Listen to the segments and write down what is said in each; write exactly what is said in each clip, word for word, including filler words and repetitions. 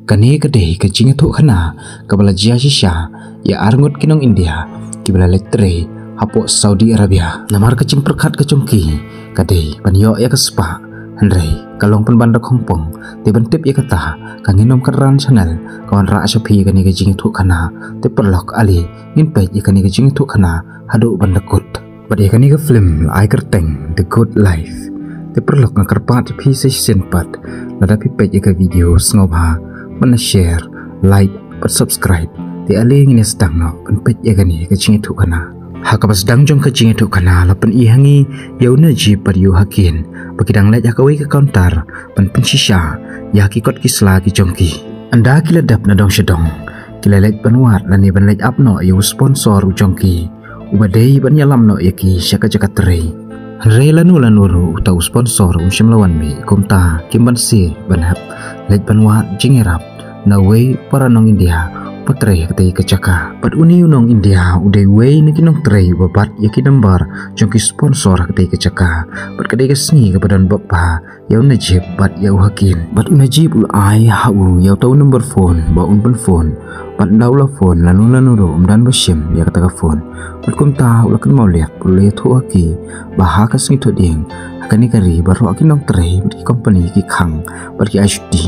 Kane ka dei ka jingïathuhkhana kaba la jia shisha ïa arngut ki nong India kiba la leit trei hapoh Saudi Arabia. Namar ka jingpyrkhat ka jong ki ka dei ban ïoh ïa ka spah, hynrei ka long pynban da khongpong. Te ban tip ïa kata, ka Ngin Ym Kynran Channel ka wanrah sha phi kane ka jingïathuhkhana. Te paralok, ale ngin peit ïa kane ka jingïathuhkhana haduh ban da kut. Bad ïa kane ka film la ai kyrteng The Good Life. Te paralok, nga kyrpad ïa phi sa shisien pat, lada phi peit ïa ka video, sngewbha ban share, like bad subscribe. Te ale ngin ïa sdang noh ban peit ïa kane ka jingïathuhkhana. Ha kaba sdang jong ka jingïathuhkhana la pyni ha ngi ïa u Najib bad ïa u Hakin ba ki dang leit ha kawei ka counter ban pynshisha ïa ki kot ki sla ki jong ki. Ynda ki la dep na dong sha dong, ki la leit ban wad lane ban leit ap noh ïa u sponsor u jong ki, uba dei ban ïalam noh ïa ki sha ka jaka trei. Hynrei lano lano ruh uta u sponsor um shym la wan mih, kumta kim banse ban hap leit ban wad jingïarap na uwei u para nong India uba trei ha katei ka jaka. Bad une u nong India u dei uwei na ki nongtrei uba bat ïa ki nambar jong ki sponsor ha katei ka jaka. Bad ka dei ka sngi kaba don bok bha ïa u Najib bad ïa u Hakin. Bad u Najib u la ai ha u ïa uta u number phone ba un pynphone. Bad ynda u la phone, lano lano ruh um don ba shim ïa kata ka phone. Bad kumta u la kynmaw liat, u la ïathuh ha ki ba ha ka sngi Thohdieng, ha kane ka ri baroh ki nongtrei bad ki company ki khang bad ki ai shuti.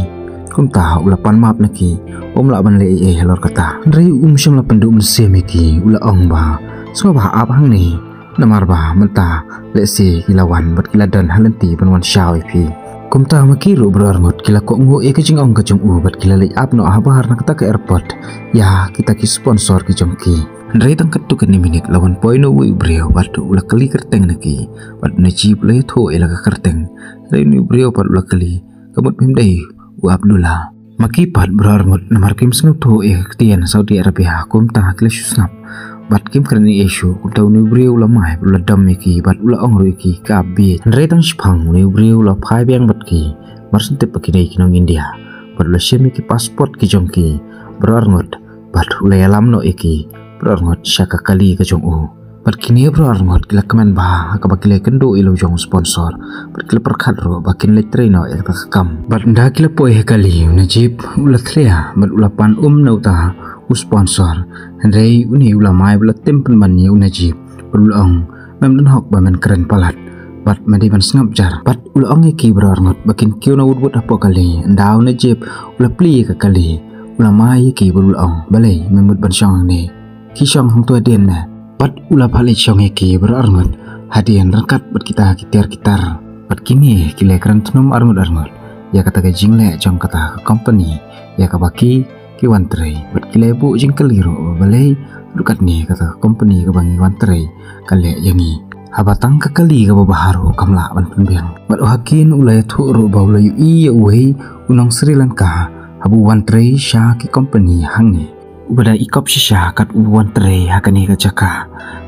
Kumta u la pan map na ki, um lah ban leh ei ei halor kata. Hynrei um shym la pynduh mynsiem ïa ki, u la ong ba sngewbha ap hangne, namar ba mynta lehse ki la wan bad ki la don ha lynti ban wan shaw ïa phi. Kumta ma ki ruh baroh arngut ki la kohnguh ïa ka jingong ka jong u bad ki la leit ap noh habar na kata ka airport ïa kita ki sponsor ki jong ki. Hynrei tang katto katne minit la wan poi noh uwei u briew bad u la kylli kyrteng na ki. Bad u Najib u la ïathuh ïa la ka kyrteng. Hynrei une u briew pat u la kylli, ka mut phim dei u Abdullah? Ma ki pat baroh arngut, namar kim sngewthuh ïa ka ktien Saudi Arabia, kumta ki la shu sngap bad kim kren ei ei shuh. Kumta une u briew u la mai bad u la dom ïa ki bad u la ong ruh ïa ki, ka ap bieit. Hynrei tang shiphang une u briew u la phai biang bad ki, namar sngewtip ba ki dei ki nong India. Bad u la shim ïa ki passport ki jong ki baroh arngut bad u la ïalam noh ïa ki baroh arngut sha ka kali ka jong u. Bad kine baroh arngut ki la kmen bha ha kaba ki la ïakynduh ïa la u jong u sponsor. Bad ki la pyrkhat ruh ba kin leit trei noh ïa kata ka kam. Bad ynda ki la poi ha kali, u Najib u la thlia bad u la pan um na uta u sponsor. Hynrei une u la mai bad u la tim pynban ïa u Najib bad u la ong, mem don hok ba men kren palat bad men dei ban sngap jar. Bad u la ong ïa ki baroh arngut ba kin kiew na wut wut hapoh kali. Ynda u Najib u la plie ïa ka kali, u la mai ïa ki bad u la ong, balei mem mut ban shong hangne? Ki shong hangto hadien me. Bad u la phah leit shong ïa ki baroh arngut hadien ryngkat bad kita ki tiar ki tar. Bad kine ki la kren thnum arngut arngut ïa kata ka jingleh jong kata ka company ïa kaba ki ki wan trei. Bad ki la buh jingkylli ruh ba balei ruh katne kata ka company kaba ngi wan trei ka leh ïa ngi, haba tang ka kali kaba bha ruh kam lah ban pynbiang. Bad u Hakin u la ïathuh ruh ba u la ïohi ïa uwei u nong Sri Lanka haba u wan trei sha ki company hangne, uba da ikop shisha kat uba wan trei ha kane ka jaka.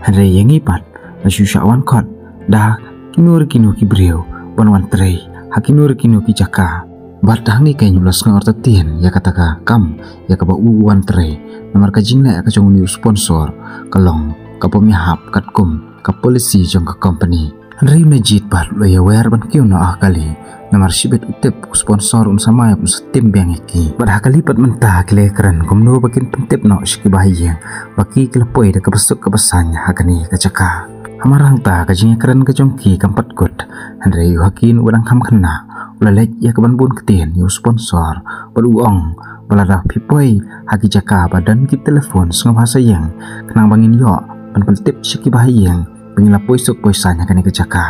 Hynrei ïa ngi pat la shu shah wan khot da kino re kino ki briew ban wan trei ha kino re kino ki jaka. Bad hangne keiñ u la sngew artatien ïa kata ka kam ïa kaba u wan trei, namar ka jingleh ka jong une u sponsor ka long ka bym ïahap katkum ka policy jong ka company. Hynrei u Najib pat u la ïawer ban kiew noh ha kali, namar shibit u tip u sponsor un sa mai, un sa tim biang ïa ki. Bad ha kali pat mynta ki la kren kumno ba kin pyntip noh sha ki bahaïing ba ki ki la poi da kaba suk kaba saiñ ha kane ka jaka. Hamar hangta ka jingïakren ka jong ki kam pat kut. Hynrei u Hakin uba dang kham khynnah u la leit ïa kaban bun ktien ïa u sponsor bad u ong ba lada phi poi ha ki jaka ba don ki telephone, sngewbha sa ïeng khnang ba ngin ïoh ban pyntip sha ki bahaïing ba ngi la poi suk poi saiñ ha kane ka jaka.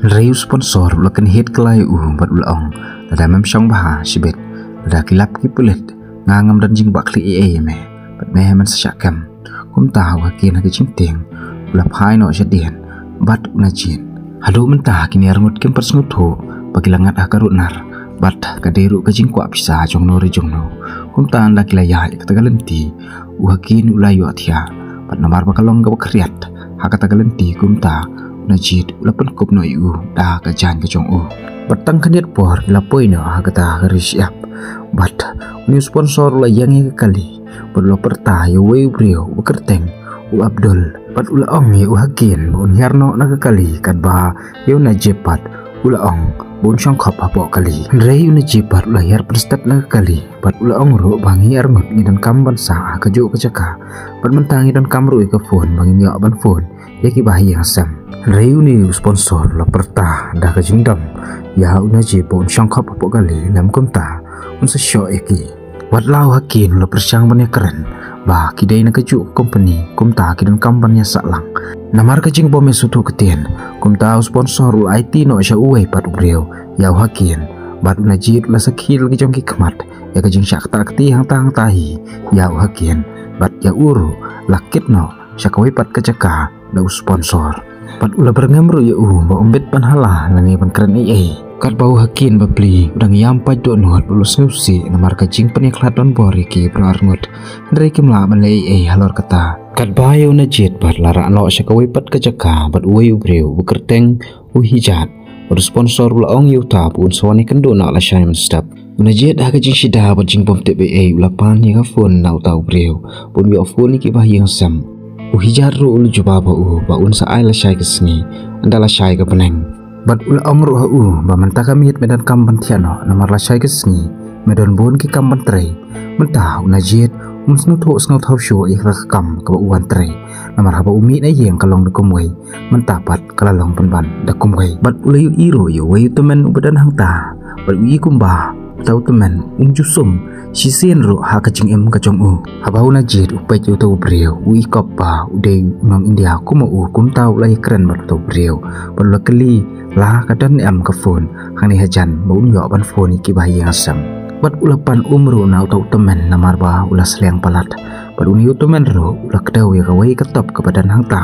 Hynrei u sponsor u la kynhied kylla ïa u bad u la ong, lada mem shong bha shibit, lada ki lap ki pulit, nga ngam don jingbakla ei ei ïa me bad me men sa shah kem. Kumta u Hakin ha ka jingtieng u la phai noh shadien bad u Najib. Haduh mynta kine arngut kim pat sngewthuh ba ki la ngat ha ka runar bad ka dei ruh ka jingkwah pisa jongno re jongno. Kumta ynda ki la ïaid ïa kata ka lynti, u Hakin u la ïohthiah bad namar ba ka long kaba khriat ha kata ka lynti, kumta u Najib u la pynkup noh ïa u da ka jaiñ ka jong u. Bad tang khyndiat por ki la poi noh ha kata ka ri shyiap bad une u sponsor u la ïeng ïa ka kali bad u la pyrta ïa uwei u briew uba kyrteng u Abdul. Bad u la ong ïa u Hakin ba un hiar noh na ka kali, katba ïa u Najib pat u la ong ba un shong khop hapoh kali. Hynrei u Najib pat u la hiar pynstet na ka kali bad u la ong ruh ba ngi arngut ngi donkam ban sah ha kajuh ka jaka. Bad mynta ngi donkam ruh ïa ka phone ba ngin ïoh ban phone ïa ki bahaïing hasem. Hynrei une u sponsor u la pyrta da ka jingdom ïa u Najib ba un shong khop hapoh kali, lym kumta un sa shoh ïa ki. Wat la u Hakin u la pyrshang ban ïakren ba ki dei na kajuh ka company, kumta ki donkam ban ïasah lang. Namar ka jingbym ïasngewthuh ktien, kumta u sponsor u la aiti noh sha uwei pat u briew ïa u Hakin. Bad u Najib u la sakhi da la ki jong ki khmat ïa ka jingshah ktah kti hangta hangta hi ïa u Hakin. Bad ïa u ruh la kit noh sha kawei pat ka jaka da u sponsor. Bad u la byrngem ruh ïa u ba um bit ban hala lane ban kren ei ei. Katba u Hakin bapli u dang ïam pait dohnud bad u la sngewsih namar ka jingpynïakhlad donbor ïa ki baroh arngut. Hynrei kim lah ban leh ei ei halor kata. Katba ïa u Najib pat la rah noh sha kawei pat ka jaka bad uwei u briew uba kyrteng u Hijat. Bad u sponsor u la ong ïa uta ba un sa wan ïakynduh noh lashai mynstep. U Najib ha ka jingshida bad jingbym tip ei ei u la pan ïa ka phone na uta u briew ba un ïoh phone ïa ki bahaïing hasem. U Hijat ruh u la jubab ha u ba un sa ai lashai ka sngi, ynda lashai ka bneng. Bad u la ong ruh ha u ba mynta ka miet me donkam ban thiah noh namar lashai ka sngi me don bun ki kam ban trei. Mynta u Najib um sngewthuh sngewthaw shuh ïa ka kam kaba u wan trei. Namar haba u mih na ïing ka long da kumwei, mynta pat ka la long pynban da kumwei. Bad u la ïohi ruh ïa uwei u tymmen uba don hangta. Bad u i kumba uta u tymmen um ju sum shisien ruh ha ka jingim ka jong u. Haba u Najib u peit ïa uta u briew, u i kop ba u dei u nong India kum ma u, kumta u la ïakren bad uta u briew. Bad u la kylli la ka don em ka phone hangne hajan ba un ïoh ban phone ïa ki bahaïing hasem. Bad u la pan um ruh na uta u tymmen namar ba u la sliang palat. Bad une u tymmen ruh u la kdew ïa kawei ka top kaba don hangta,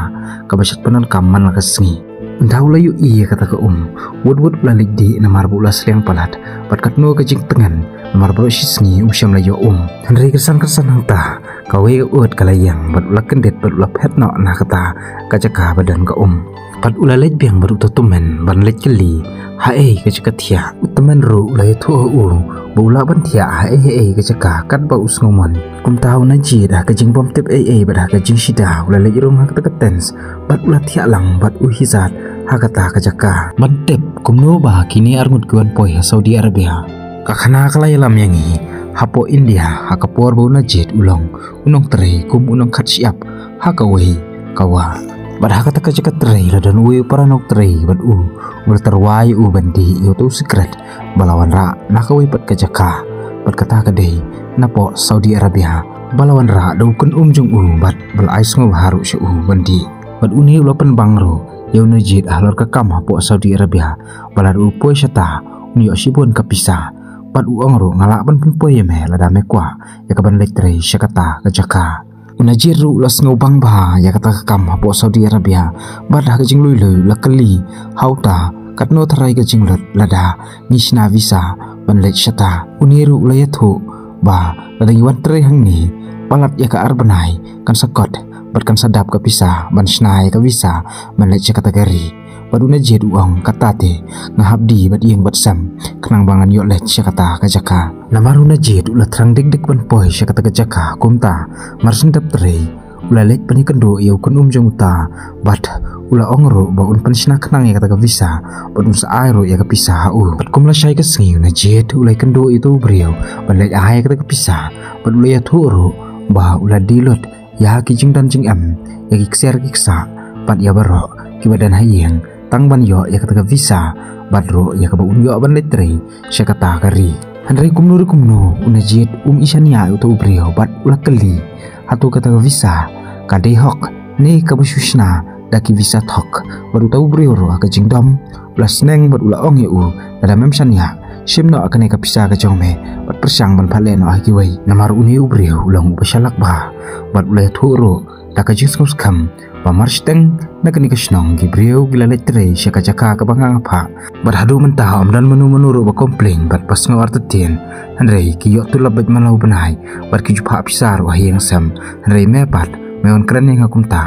kaba shait pyndonkam man la ka sngi. Ynda u la ïohi ïa kata ka um, wut wut u la leit dih namar ba u la sliang palat. Bad katno ka jingtngen namar baroh shi sngi um shym la ïoh um. Hynrei kyrsan kyrsan hangta kawei ka ut ka la ïeng bad u la kyndit bad u la phet noh na kata ka jaka ba don ka um. Bad u la leit biang bad uta u tymmen ban leit kylli haei ka jaka thiah. U tymmen ruh u la ïathuh ha u ba u lah ban thiah haei haei ka jaka katba u sngewmon. Kumta u Najib ha ka jingbym tip ei ei bad ha ka jingshida u la leit rung ha kata ka tents bad u la thiah lang bad u Hijat ha kata ka jaka ban tip kumno ba kine arngut ki wan poi ha Saudi Arabia. Ka khana ka la ïalam ïa ngi hapoh India ha ka por ba u Najib u long u nongtrei kum u nongkhat shyiap ha kawei ka wah. Bad ha kata ka jaka trei la don uwei u para nongtrei bad u, u la tyrwa ïa u ban dih ïa uta u sikret ba la wanrah na kawei pat ka jaka. Bad kata ka dei napoh Saudi Arabia ba la wanrah da u kynum jong u bad ba la ai sngewbha ruh sha u ban dih. Bad une u la pynbang ruh ïa u Najib halor ka kam hapoh Saudi Arabia ba lada u poi shata un ïoh shibun ka pisa. Bad u ong ruh nga lah ban pynpoi ïa me lada me kwah ïa ka ban leit trei sha kata ka jaka. U Najib ruh u la sngewbang bha ïa kata ka kam hapoh Saudi Arabia. Bad ha ka jinglui lui u la kylli ha uta katno tharai ka jinglut lada ngi shna visa ban leit shata. Une ruh u la ïathuh ba lada ngi wan trei hangne palat ïa ka ar bnai kan sa kot bad kan sa dap ka pisa ban shna ïa ka visa ban leit sha kata ka ri. Bad u Najib u ong kata te nga hap die bad ïing bad sem khnang ba ngan ïoh leit sha kata ka jaka. Namar u Najib u la thrang dik dik ban poi sha kata ka jaka, kumta mar shen dep trei u la leit ban ïakynduh ïa u kynum jong uta bad u la ong ruh ba un pynshna khnang ïa kata ka visa bad un sa ai ruh ïa ka pisa ha u. Bad kum lashai ka sngi u Najib u la ïakynduh ïa uta u briew ban leit ai ïa kata ka pisa bad u la ïathuh ruh ba u la die lut ïa ki jingdon jingem, ïa ki ksiar ki ksah bad ïa baroh kiba don ha ïing tang ban ïoh ïa kata ka visa bad ruh ïa kaba un ïoh ban leit trei sha kata ka ri. Hynrei kumno ruh kumno u Najib um i shaniah ïa uta u briew bad u la kylli hato kata ka visa ka dei hok ne kaba shu shna da ki visa thok. Bad uta u briew ruh ha ka jingdom u la sneng bad u la ong ïa u, lada mem shaniah shim noh kane ka pisa ka jong me bad pyrshang ban pha leh noh ha kiwei. Namar une u briew u long uba shalak bha bad u la ïathuh ruh da ka jingsngewskhem ba mar shiteng na kane ka shnong ki briew ki la leit trei sha ka jaka kaba nga nga phah. Bad haduh mynta ym don mano mano ruh ba complain bad ba sngew artatien. Hynrei ki ïoh tulop bad man la u bnai bad ki ju phah pisa ruh ha ïing sem. Hynrei me pat me wan kren ïa nga kumta.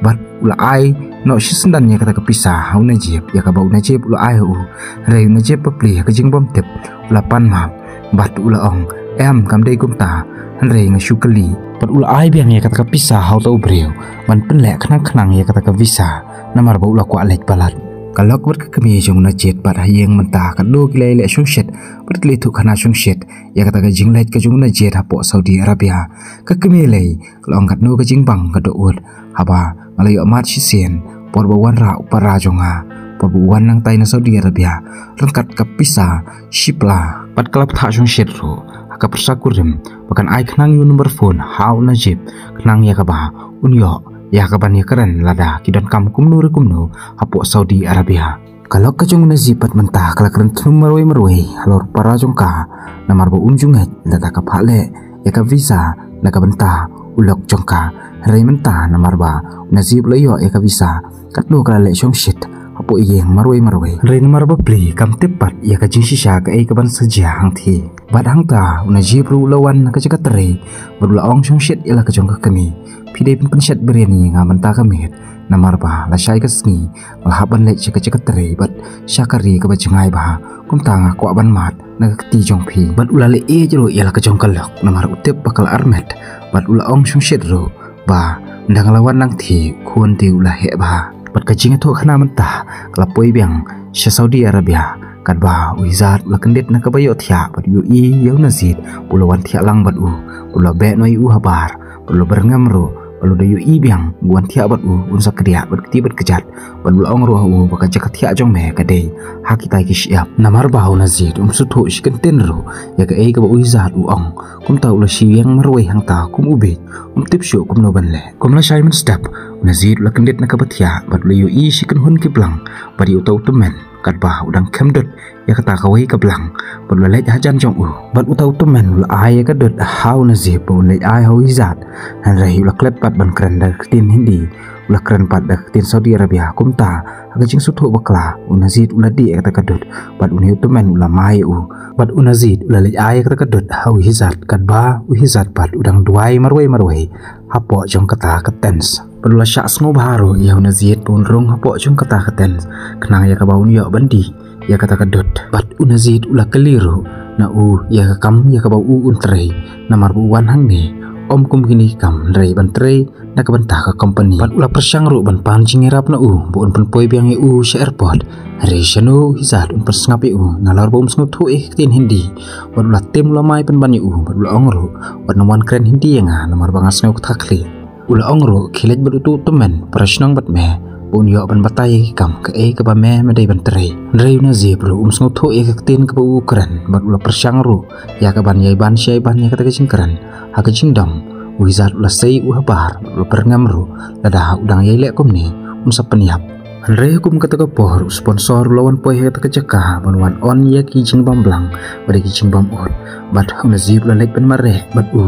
Bad u la ai noh shisyndon ïa kata ka pisa ha u Najib ïa kaba u Najib u la ai ha u. Hynrei u Najib bapli ha ka jingbym tip u la pan map bad u la ong, em, kam dei kumta. Hynrei nga shu kylli. Bad u la ai biang ïa kata ka pisa ha uta u briew ban pynleh khnang khnang ïa kata ka visa namar ba u la kwah leit palat. Ka lok bad ka kmie jong u Najib pat ha ïing mynta ka dei ki la leh shongshit bad ki la ïathuh khana shongshit ïa kata ka jingleit ka jong u Najib hapoh Saudi Arabia. Ka kmie lei ka la ong katno ka jingbang ka dohnud haba nga la ïoh mad shisien por ba u wanrah u para jong nga, por ba u wan nangtai na Saudi Arabia ryngkat ka pisa shipla. Bad ka la bthah shongshit ruh ha ka pyrsa kurim ba kan ai khnang ïa u number phone ha u Najib khnang ïa kaba un ïoh ïa kaban ïakren lada ki donkam kumno re kumno hapoh Saudi Arabia. Ka lok ka jong u Najib pat mynta ka la kren thnum marwei marwei halor para jong ka, namar ba um ju ngeit lada ka phah leh ïa ka visa na ka bynta u lok jong ka. Hynrei mynta namar ba u Najib u la ïoh ïa ka visa, katno ka la leh shongshit hapoh ïing marwei marwei. Hynrei namar ba pli kam tip pat ïa ka jingshisha kaei kaban sa jia hangthie. Bad hangta u Najib ruh u la wan na ka jaka trei bad u la ong shongshit ïa la ka jong ka kmie, phi dei ban pynshet biryani ïa nga mynta ka miet, namar ba lashai ka sngi nga la hap ban leit sha ka jaka trei bad sha ka ri kaba jngai bha, kumta nga kwah ban mad na ka kti jong phi. Bad u la leh ïeit ruh ïa la ka jong ka lok namar u tip ba ka la armet. Bad u la ong shongshit ruh ba ynda nga la wan nangthie, khun te u la heh bha. Bad ka jingïathuh khana mynta ka la poi biang sha Saudi Arabia, katba u Hizat u la kyndit na kaba ïohthiah bad ïohi ïa u Najib ba u la wan thiah lang bad u, u la beh noh ïa u habar, u la byrngem ruh ba lada ïohi biang ba u wan thiah bad u, un sa kdiah bad kti bad kjat. Bad u la ong ruh ha u ba ka jaka thiah jong me ka dei ha kitai ki shyiap. Namar ba u Najib um sngewthuh shi kyntien ruh ïa kaei kaba u Hizat u ong, kumta u la shu ïeng marwei hangta kum u bieit, um tip shuh kumno ban leh. Kum lashai mynstep u Najib u la kyndit na kaba thiah bad u la ïohi shi kynhun ki blang bad ïa uta u tymmen, katba u dang khem dud ïa kata kawei ka blang. Bad u la leit hajan jong u bad uta u tymmen u la ai ïa ka dud ha u Najib ba un leit ai ha u Hizat. Hynrei u la klet pat ban kren da ka ktien Hindi, u la kren pat da ka ktien Saudi Arabia. Kumta ha ka jingsngewthuh bakla u Najib u la dih ïa kata ka dud bad une u tymmen u la mai ïa u. Bad u Najib u la leit ai ïa kata ka dud ha u Hizat, katba u Hizat pat u dang duwai marwei marwei hapoh jong kata ka tent. Bad u la shah sngewbha ruh ïa u Najib ba un rung hapoh jong kata ka tent khnang ïa kaba un ïoh ban dih ïa kata ka dud. Bad u Najib u la kylli ruh na u ïa ka kam ïa kaba u un trei, namar ba u wan hangne ym kum kine ki kam, hynrei ban trei na ka bynta ka company. Bad u la pyrshang ruh ban pan jingïarap na u ba un pynpoi biang ïa u sha airport. Hynrei shano u Hizat un pynsngap ïa u nalor ba um sngewthuh ïa ka ktien Hindi. Bad u la tim u la mai pynban ïa u bad u la ong ruh, wat nym wan kren Hindi ïa nga namar ba nga sngew kata khlieh. U la ong ruh, khie leit bad utu u tymmen para shnong bad me ba un ïoh ban batai ïa ki kam kaei kaba me me dei ban trei. Hynrei u Najib ruh um sngewthuh ïa ka ktien kaba u kren bad u la pyrshang ruh ïa kaban ïai ban shi ïai ban ïa kata ka jingkren. Ha ka jingdom u Hizat u la sei ïa u habar bad u la pyrngem ruh, lada u dang ïai leh kumne un sa pynïap. Hynrei ha kum kata ka por u sponsor u la wan poi ha kata ka jaka ban wan on ïa ki jingbam blang bad ïa ki jingbam ud. Bad u Najib u la leit ban mareh bad u,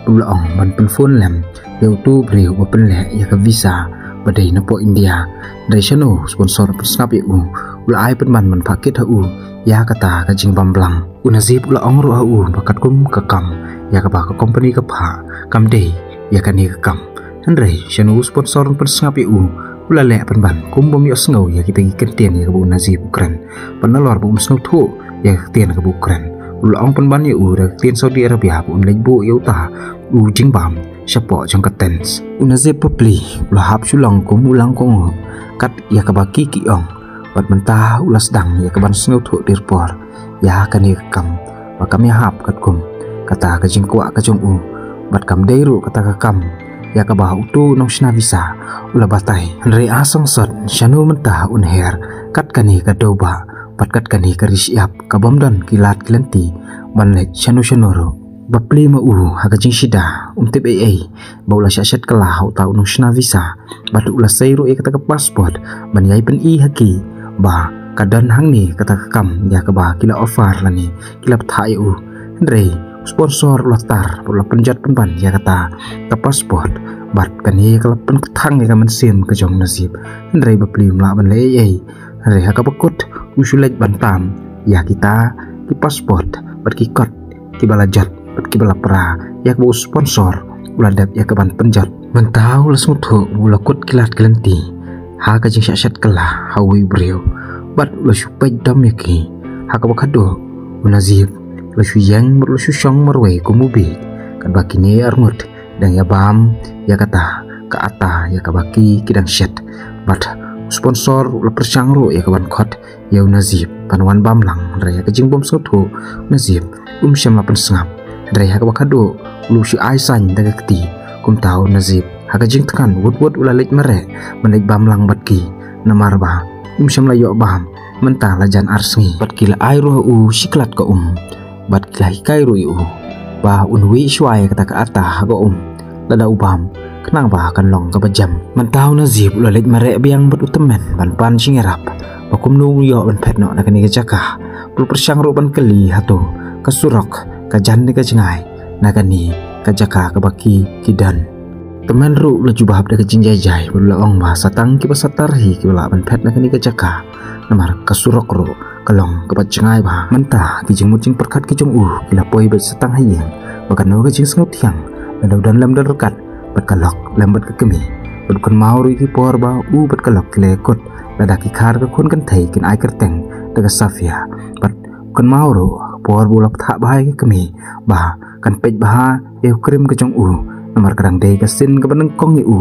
u la ong ban pynphone lem ïa utu u briew ba pynleh ïa ka visa ba dei napoh India. Hynrei shano u sponsor u pynsngap ïa u, u la ai pynban ban phah kit ha u ïa kata ka jingbam blang. U Najib u la ong ruh ha u ba katkum ka kam ïa kaba ka company ka phah, kam dei ïa kane ka kam. Hynrei shano u sponsor un pynsngap ïa u, u la leh pynban kum bym ïohsngew ïa kita ki kyntien ïa kaba u Najib u kren. Bad nalor ba um sngewthuh ïa ka ktien kaba u kren, u la ong pynban ïa u da ka ktien Saudi Arabia ba un leit buh ïa uta u jingbam shapoh jong ka tent. U Najib bapli u la hap shu long kum u langkong kat ïa kaba ki ki ong. Bad mynta u la sdang ïa kaban sngewthuh dei por ïa kane ka kam ba kam ïahap katkum kata ka jingkwah ka jong u. Bad kam dei ruh kata ka kam ïa kaba utu u nongshna visa u la batai. Hynrei a songsot shano mynta un her kat kane ka dewbah bad kat kane ka ri shyiap ka bym don ki lad ki lynti ban leit shano shano ruh. Bapli ma u ha ka jingshida um tip ei ei ba u la shah shet kylla ha uta u nongshna visa. Bad u la sei ruh ïa kata ka passport ban ïai pyni ha ki ba ka don hangne kata ka kam ïa kaba ki la offer lane ki la bthah ïa u. Hynrei u sponsor u la tar bad u la pynjot pynban ïa kata ka passport. Bad kane ka la pynkthang ïa ka mynsiem ka jong u Najib. Hynrei bapli um lah ban leh ei ei. Hynrei ha kaba kut u shu leit ban tam ïa kita ki passport bad ki kot kiba la jot bad kiba la pra ïa kaba u sponsor u la dep ïa kaban pynjot. Mynta u la sngewthuh u la kut ki lad ki lynti ha ka jingshah shet kylla ha uwei u briew bad u la shu peit dom ïa ki. Ha kaba khadduh u Najib u la shu ïeng bad u la shu shong marwei kum u bieit, katba kine arngut dang ïa bam ïa kata ka atta ïa kaba ki ki dang shet. Bad Sponsor u la pyrshang ruh ïa ka ban khot ïa u Najib ban wan bam lang, hynrei ha ka jingbym sngewthuh u Najib um shym la pynsngap. Hynrei ha kaba khadduh u la shu ai saiñ da ka kti. Kumta u Najib ha ka jingthngan wut wut u la leit mareh ban leit bam lang bad ki, namar ba um shym la ïoh bam mynta la jan ar sngi. Bad ki la ai ruh ha u shi klat ka um bad ki la hikai ruh ïa u ba un wih shuwa ïa kata ka atta ha ka um lada u bam, khnang ba kan long kaba jem. Mynta u Najib u la leit mareh biang bad u tymmen ban pan jingïarap ba kumno un ïoh ban phet noh na kane ka jaka. U la pyrshang ruh ban kylli hato ka surok ka jan ne ka jngai na kane ka jaka kaba ki ki don. Tymmen ruh u la jubab da ka jingjai jai bad u la ong ba sa tang kiba sattar hi kiba lah ban phet na kane ka jaka, namar ka surok ruh ka long kaba jngai bha. Mynta ki jingmut jingpyrkhat ki jong u ki la poi bad sa tang ha ïing ba kano ka jingsngewthiang lada u don lem don ryngkat bad ka lok lem bad ka kmie. Bad u kynmaw ruh ïa ki por ba u bad ka lok ki la ïakut lada ki khar ka khun kynthei kin ai kyrteng da ka Safia. Bad u kynmaw ruh ka por ba u la pynthah bha ïa ka kmie ba kan peit bha ïa u krim ka jong u, namar ka dang dei ka sien kaba nyngkong ïa u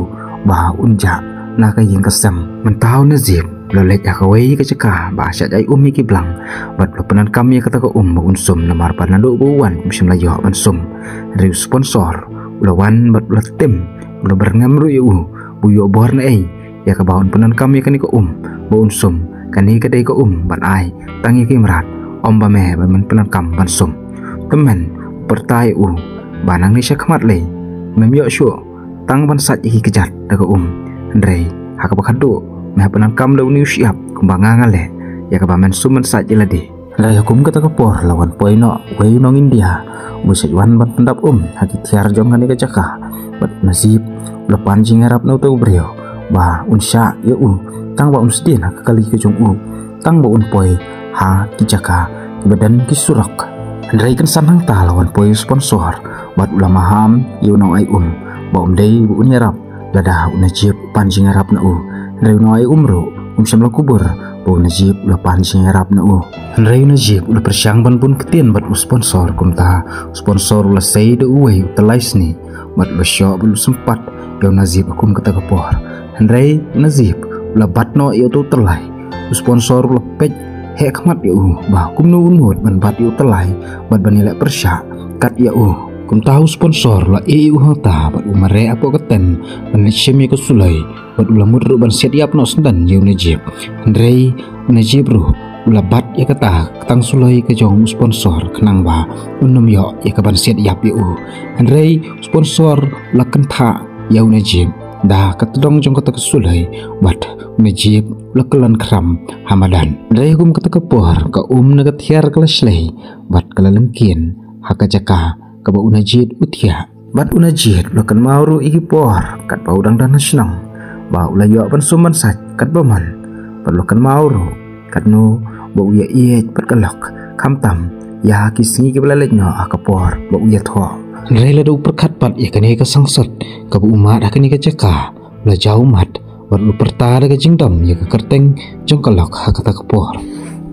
ba un jah na ka ïing ka sem. Mynta u Najib u la leit ha kawei ka jaka ba shah ai um ïa ki blang bad u la pyndonkam ïa kata ka um ba un sum, namar ba naduh ba u wan um shym la ïoh ban sum. Hynrei u sponsor u la wan bad u la tim, u la byrngem ruh ïa u ba u ïoh bor naei ïa kaba un pyndonkam ïa kane ka um ba un sum. Kane ka dei ka um ban ai tang ïa ki mrad, ym ba me ban pyndonkam ban sum. Tymmen u pyrta ïa u ba nangne sha khmat lei mem ïoh shuh tang ban sait ïa ki kjat da ka um, hynrei ha kaba khadduh me hap pyndonkam da une u shyiap kumba nga nga leh ïa kaba men sum ban sait ïa lade. Hynrei ha kum kata ka por la wan poi noh uwei u nong India uba shait wan ban pyndap um ha ki thiar jong kane ka jaka. Bad u Najib u la pan jingïarap na uta u briew ba un shah ïa u tang ba un sdien ha ka kali ka jong u, tang ba un poi ha ki jaka kiba don ki surok. Hynrei kynsan hangta la wan poi u sponsor bad u la maham ïa u nongai um ba um dei ba un ïarap lada u Najib u pan jingïarap na u. Hynrei u nongai um ruh um shym la kubur ba u Najib u la pan jingïarap na u. Hynrei u Najib u la pyrshang ban bun ktien bad u sponsor, kumta u sponsor u la sei da uwei u tyllai snieh bad u la shoh bad u la sympat ïa u Najib ha kum kata ka por. Hynrei u Najib u la bat noh ïa uta u tyllai. U sponsor u la peit heh khmat ïa u ba kumno un mut ban bat ïa u tyllai bad ban ïaleh pyrshah kat ïa u. Kumta u sponsor u la ïeh ïa u hangta bad u mareh hapoh ka tent ban leit shim ïa ka suloi bad u la mut ruh ban siat ïap noh sdang ïa u Najib. Hynrei u Najib ruh u la bat ïa kata ka tang suloi ka jong u sponsor khnang ba un ym ïoh ïa ka ban siat ïap ïa u. Hynrei u sponsor u la kynthah ïa u Najib da ka tdong jong kata ka suloi bad u Najib u la kyllon khram ha madan. Hynrei ha kum kata ka por ka um na ka thiar ka la shlei bad ka la lyngkien ha ka jaka kaba u Najib u thiah. Bad u Najib u la kynmaw ruh ïa ki por katba u dang don ha shnong ba u la ïoh ban sum ban sait katba mon. Bad u la kynmaw ruh katno ba u ïaieit bad ka lok, khamtam ïa ki sngi kiba la leit noh ha ka por ba u ïathoh. Hynrei lada u pyrkhat pat ïa kane ka sangsot kaba u mad ha kane ka jaka, u la jaw ummat bad u la pyrta da ka jingdom ïa ka kyrteng jong ka lok ha kata ka por.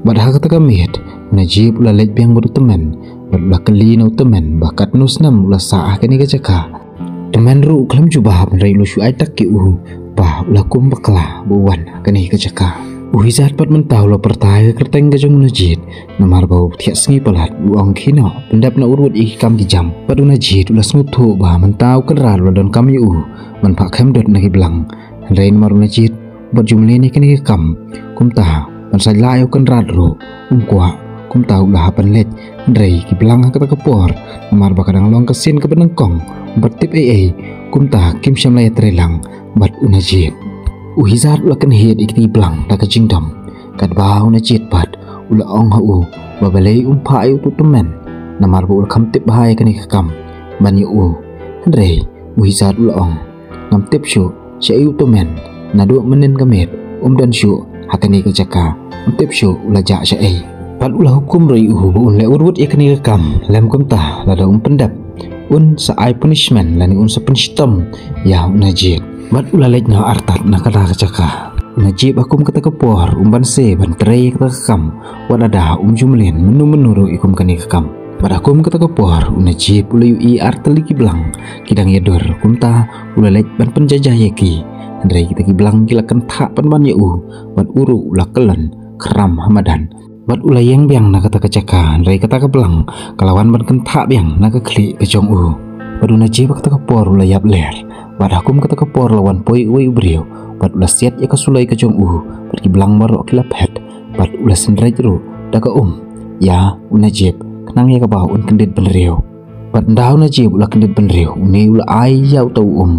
Bad ha kata ka miet u Najib u la leit biang bad u tymmen bad u la kylli na u tymmen ba katno snem u la sah ha kane ka jaka. Tymmen ruh u khlem jubab, hynrei u la shu ai tak ïa u ba u la kum bakla ba u wan ha kane ka jaka. U Hijat pat mynta u la pyrta ïa ka kyrteng ka jong u Najib, namar ba u thiah sngi palat, u ong khie noh pyndep noh wut wut ïa ki kam ki jam. Bad u Najib u la sngewthuh ba mynta u Kynrad u la donkam ïa u ban phah khem dud na ki blang. Hynrei namar u Najib u bat ju mlien ïa kane ka kam, kumta ban sait lah ïa u Kynrad ruh um kwah. Kumta u la hap ban leit, hynrei ki blang ha kata ka por, namar ba ka dang long ka sien kaba nyngkong, u bat tip ei ei, kumta kim shym la ïatrei lang bad u Najib. U Hijat u la kynhied ïa kita ki blang da ka jingdom, katba u Najib pat u la ong ha u ba balei um phah ïa utu u tymmen, namar ba u la kham tip bha ïa kane ka kam ban ïa u. Hynrei u Hijat u la ong, ngam tip shuh shaei utu u tymmen, naduh mynnin ka miet um don shuh ha kane ka jaka, ngam tip shuh u la jah shaei. Bad u la hukum ruh ïa u ba un leh wut wut ïa kane ka kam, lym kumta lada um pyndep un sa ai punishment lane un sa pynshitom ïa u Najib. Bad u la leit noh artat na kata ka jaka. U Najib ha kum kata ka por um banse ban trei ïa kata ka kam, wat lada um ju mlien mynno mynno ruh ïa kum kane ka kam. Bad ha kum kata ka por u Najib u la ïohi ar tylli ki blang ki dang ïadur, kumta u la leit ban pynjajah ïa ki. Hynrei kita ki blang ki la kynthah pynban ïa u, bad u ruh u la kyllon khram ha madan. Bad u la ïeng biang na kata ka jaka, hynrei kata ka blang ka la wan ban kynthah biang na ka khlieh ka jong u. Bad u Najib ha kata ka por u la ïap ler. Bad ha kum kata ka por la wan poi uwei u briew, bad u la siat ïa ka suloi ka jong u, bad ki blang baroh ki la phet. Bad u la synreit ruh da ka um ïa u Najib, khnang ïa kaba un kyndit bynriew. Bad ynda u Najib u la kyndit bynriew, une u la ai ïa uta u um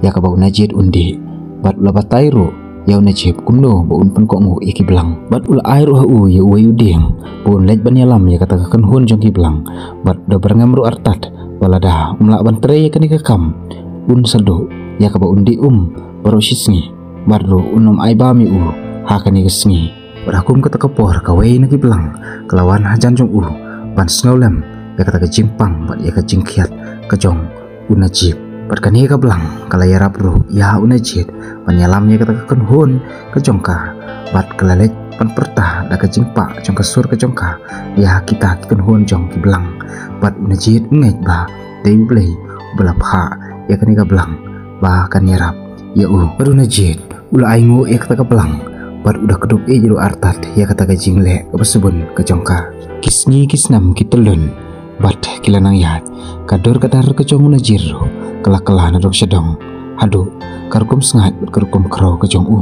ïa kaba u Najib un dih. Bad u la batai ruh ïa u Najib kumno ba un pynkohnguh ïa ki blang. Bad u la ai ruh ha u ïa uwei u dieng ba un leit ban ïalam ïa kata ka kynhun jong ki blang. Bad da byrngem ruh artat, ba lada um lah ban trei ïa kane ka kam, un sa duh ïa kaba un dih um baroh shi sngi. Bad ruh un ym ai bam ïa u ha kane ka sngi. Bad ha kum kata ka por kawei na ki blang ka la wan hajan jong u ban sngewlem ïa kata ka jingpang bad ïa ka jingkhiat ka jong u Najib. Bad kane ka blang ka la ïarap ruh ïa u Najib ban ïalam ïa kata ka kynhun ka jong ka. Bad ka la leit ban pyrta da ka jingpah jong ka sur ka jong ka ïa kita ki kynhun jong ki blang. Bad u Najib u ngeit ba dei U Blei uba la phah ïa kane ka blang ba kan ïarap ïa u. Bad u Najib u la ainguh ïa kata ka blang, bad u da kdup ïeit ruh artat ïa kata ka jingleh kaba sbun ka jong ka. Ki sngi ki snem ki tyllun, bad ki la nang ïaid. Ka dur ka dar ka jong u Najib ruh ka la kylla nadong shadong, haduh ka rukom sngaid bad ka rukom khraw ka jong u.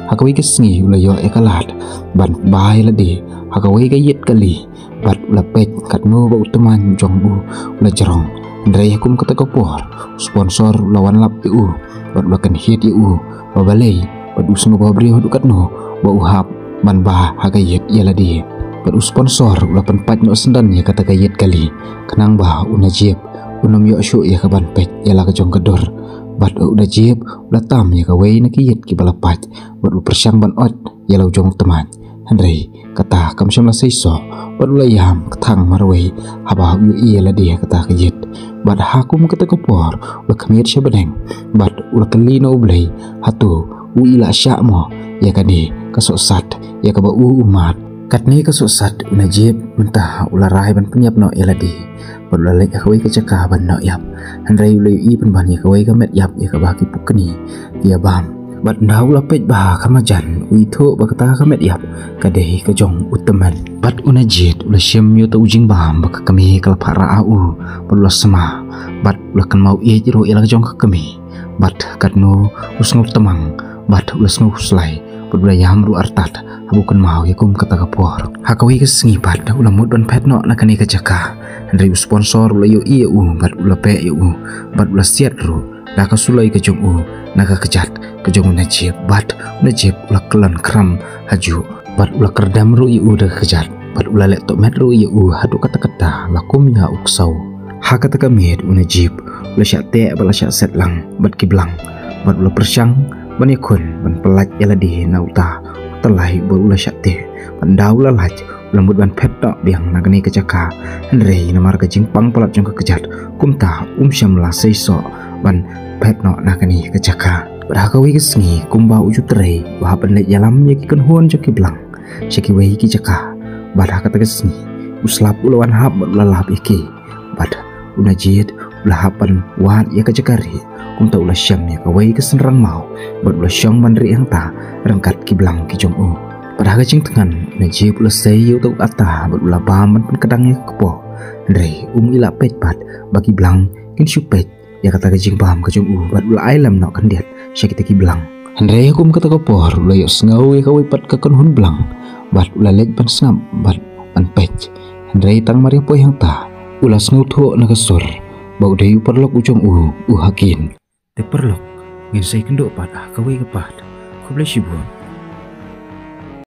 Ha kawei ka sngi u la ïoh ïa ka lad ban ba ïa lade ha kawei ka ïit kali. Bad u la peit katno ba u tymmen jong u u la jrong. Hynrei ha kum kata ka por u sponsor u la wan lap ïa u, bad u la kynhied ïa u ba balei bad u sngewbha briew haduh katno ba u hap ban ba ha ka ïit ïa lade. Bad u sponsor u la pynpait noh syndon ïa kata ka ïit kali, khnang ba u Najib un ym ïoh shuh ïa ka ban peit ïa la ka jong ka dur. Bad u Najib u la tam ïa kawei na ki ïit kiba la pait, bad u pyrshang ban oit ïa la u jong u tymmen. Hynrei kata kam shym la seisoh, bad u la ïam kthang marwei haba u ïohi ïa lade ha kata ka ïit. Bad ha kum kata ka por u la khmied sha bneng, bad u la kylli na U Blei, hato u i lah shah mo ïa kane ka sohsat ïa kaba u u mad. Katne ka sohsat u Najib mynta u la rai ban pynïap noh ïa lade, bad u la leit ha kawei ka jaka ban noh ïap. Hynrei u la ïohi pynban ïa kawei ka met ïap ïa kaba ki pukni ki ïa bam. Bad ynda u la peit bha ka majan, u ithuh ba kata ka met ïap ka dei ka jong u tymmen. Bad u Najib u la shim ïa uta u jingbam ba ka kmie ka la phah rah ha u, bad u la sma, bad u la kynmaw ïeit ruh ïa la ka jong ka kmie. Bad katno u sngewtymmen, bad u la sngewkhuslai, bad u la ïam ruh artat haba u kynmaw ïa kum kata ka por. Ha kawei ka sngi pat u la mut ban phet noh na kane ka jaka. Hynrei u sponsor u la ïohi ïa u, bad u la beh ïa u, bad u la siat ruh da ka suloi ka jong u na ka kjat ka jong u Najib. Bad u Najib u la kyllon khram hajuh, bad u la kyrdem ruh ïa u da ka kjat, bad u la leh tohmet ruh ïa u haduh katta katta la kum ïa u ksew. Ha kata ka miet u Najib u la shah teh bad la shah set lang bad ki blang, bad u la pyrshang ban ïakhun ban pyllait ïa lade na uta u tyllai uba u la shah teh. Bad ynda u la lait u la mut ban phet noh biang na kane ka jaka. Hynrei namar ka jingpang palat jong ka kjat, kumta um shym la seisoh ban phet noh na kane ka jaka. Bad ha kawei ka sngi kumba u ju trei u hap ban leit ïalam ïa ki kynhun jong ki blang sha kiwei ki jaka. Bad ha kata ka sngi u slap u la wan hap bad u la lap ïa ki. Bad u Najib u la hap ban wad ïa ka jaka rieh. Kumta u la shem ïa kawei ka synrang maw, bad u la shong ban rieh hangta ryngkat ki blang ki jong u. Bad ha ka jingthngan u Najib u la sei ïa uta u katta bad u la bam ban pynkdang ïa ka kpoh. Hynrei um i lah peit pat ba ki blang kin shu peit ïa kata ka jingbam ka jong u, bad u la ai lem noh khyndiat sha kita ki blang. Hynrei ha kum kata ka por u la ïohsngew ïa kawei pat ka kynhun blang, bad u la leit ban sngap bad ban peit. Hynrei tang mar ïa poi hangta u la sngewthuh na ka sur ba u dei u paralok u jong u, u Hakim. Te paralok, ngin sa ïakynduh pat ha kawei ka part. Khublei shibun.